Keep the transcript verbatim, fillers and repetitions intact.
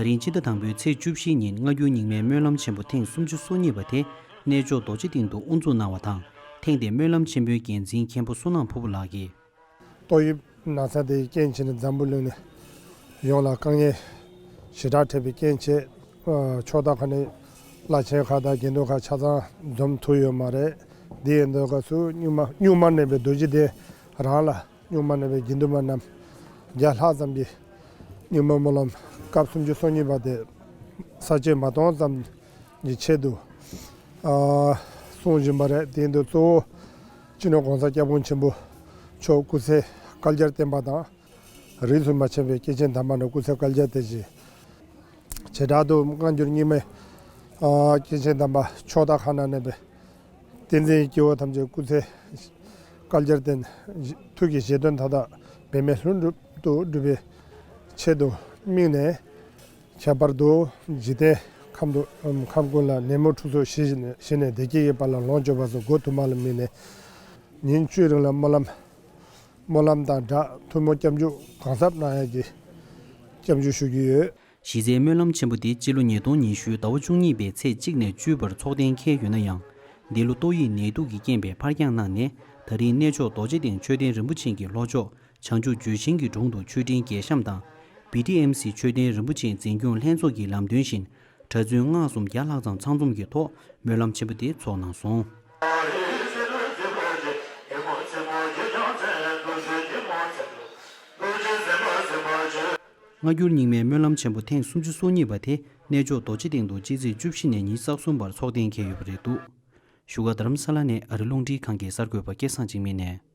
ད་རིང་སྤྱི་ཟླ་དང་པོའི་ཚེས་བཅུ་བཞི་ཉིན་སྔ་འགྱུར་རྙིང་མའི་སྨོན་ལམ་ཆེན་པོ་ཐེངས་སུམ་ཅུ་སོ་གཉིས་པ་དེ་གནས་མཆོག་རྡོ་རྗེ་གདན་དུ་དབུ་འཛུགས་གནང་བ་དང་། ཐེངས་འདིའི་སྨོན་ལམ་ཆེན་པོའི་འགན་འཛིན་མཁན་པོ་བསོད་ནམས་ཕུར་བུ་ལགས་ཀྱིས། ཏོག་དབྱིབས་ན་ཚ་དེའི་རྐྱེན་བྱས་ནས་འཛམ་བུ་གླིང་ནས་ཡོངས་ལ་དཀའ་ངལ་ཞེ་དྲག་འཕྲད་པའི་རྐྱེན་བྱས། ཨ། ཕྱོགས་མཐའ་ཁག་ནས་བླ་ཆེན་ཁག་དང་དགེ་འདུན་ཁག་ཆ་ཚང་འཛོམས་ཐུབ་ཡོད་མ་རེད། འདི་ཡིན་དུས་སྐབས་སུ་སྙུང་མ་སྙུང་མ་གནས་པའི་རྡོ་རྗེ་གདན་རང་ལ་སྙུང་མ་གནས་པའི་དགེ་འདུན་པ་རྣམས་བརྒྱ་ལྷག་ཙམ་གྱིས་རྙིང་མ་སྨོན་ལམ་སྐབས་སུམ་ཅུ་སོ་གཉིས་པ་དེ་ས་བཅད་མ་སྟོང་ཙམ་གྱི་ཆེད་དུ། ཨ། གསུང་བཞིན་པ་རེད། དེ་ཡིན་དུས་གཙོ་བོ་སྤྱི་ནོར་༸གོང་ས་༸སྐྱབས་མགོན་ཆེན་པོ་མཆོག་སྐུ་ཚེ་བསྐལ་བརྒྱར་བརྟན་པ་དང་། རིས་སུ་མ་ཆད་པའི་སྐྱེས་ཆེན་དམ་པ་རྣམས་སྐུ་ཚེ་བསྐལ་བརྒྱར་བརྟན་ཅིང་། བྱེ་བྲག་ཏུ་སྔ་འགྱུར་རྙིང་མའི། ཨ། སྐྱེས་ཆེན་དམ་པ་ཕྱོགས་མཐའ་ཁག་ན་གནས་པའི་བསྟན་འཛིན་སྐྱེ་བོ་ཐམས་ཅད་སྐུ་ཚེ་བསྐལ་བརྒྱར་བརྟན། ཐུགས་ཀྱི་བཞེད་དོན་མཐའ་དག་འབད་མེད་ལྷུན་གྲུབ་ཏུ་འགྲུབ་པའི་ཆེད་དུ་དམིགས་ནས། ཁྱད་པར་དུ་འཇིག་རྟེན་ཁམས་དུ་ཁམས་ཀུན་ལ་ནད་མུག་འཁྲུག་སོགས་ཞི་ཞི་ནས་བདེ་སྐྱིད་ཀྱི་དཔལ་ལ་ལོངས་སྤྱོད་པ་སོགས་སྒོ་དུ་མ་ལ་དམིགས་ནས་ཉིན་བཅུའི་རིང་ལ་སྨོན་ལམ། སྨོན་ལམ་དང་སྦྲགས་ཐུགས་སྨོན་སྐྱབས་འཇུག་གང་ཟབ་གནང་ཡག་གི་སྐྱབས་འཇུག་ཞུ་གི་ཡོད། གཞི་རྩའི་སྨོན་ལམ་ཆེན་པོ་འདི་སྤྱི་ལོ་ཉིས་སྟོང་ཉི་ཤུའི་ཟླ་བ་བཅུ་གཉིས་པའི་ཚེས་གཅིག་ནས་བཅུའི་བར་ཚོགས་གཏན་འཁེལ་ཡོད་ན་ཡང་། འདི་ལོ་ཏོག་དབྱིབས་ནད་དུག་གི་རྐྱེན་པས་ཕར་འགྱངས་གནང་ནས། ད་རིང་གནས་མཆོག་རྡོ་རྗེ་གདན་ཆོས་ལྡན་རིན་པོ་ཆེ་གི་ལྷོ་ཕྱོགས་བྱང་ཆུབ་ལྗོན་ཤིང་གི་དྲུང་དུ་མཆོད་སྤྲིན་རྒྱས་བཤམས་དང་། བི་ཊི་ཨེམ་སི་ཆོས་ལྡན་རིན་པོ་ཆེ་འཛིན་སྐྱོང་ལྷན་ཚོགས་ཀྱི་ལམ་སྟོན་བཞིན། གྲྭ་བཙུན་སྔགས་གསུམ་བརྒྱ་ལྷག་ཙམ་ཚང་འཛོམས་ཀྱི་ཐོག་སྨོན་ལམ་ཆེན་པོ་དེ་ཚོགས་གནང་སོང་། སྔ་འགྱུར་རྙིང་མའི་སྨོན་ལམ་ཆེན་པོ་ཐེངས་སུམ་ཅུ་སོ་གཉིས་པ་དེ་གནས་མཆོག་རྡོ་རྗེ་གདན་དུ་སྤྱི་ཚེས་བཅུ་བཞི་ནས་ཉི་ཤུ་རྩ་གསུམ་བར་ཚོགས་གཏན་འཁེལ་ཡོད་པ་རེད་འདུག། བཞུགས་སྒར་རྡ་རམ་ས་ལ་ནས་ཨ་རི་རླུང་འཕྲིན་ཁང་གི་གསར་འགོད་པ་སྐལ་བཟང་འཇིགས་མེད་ནས།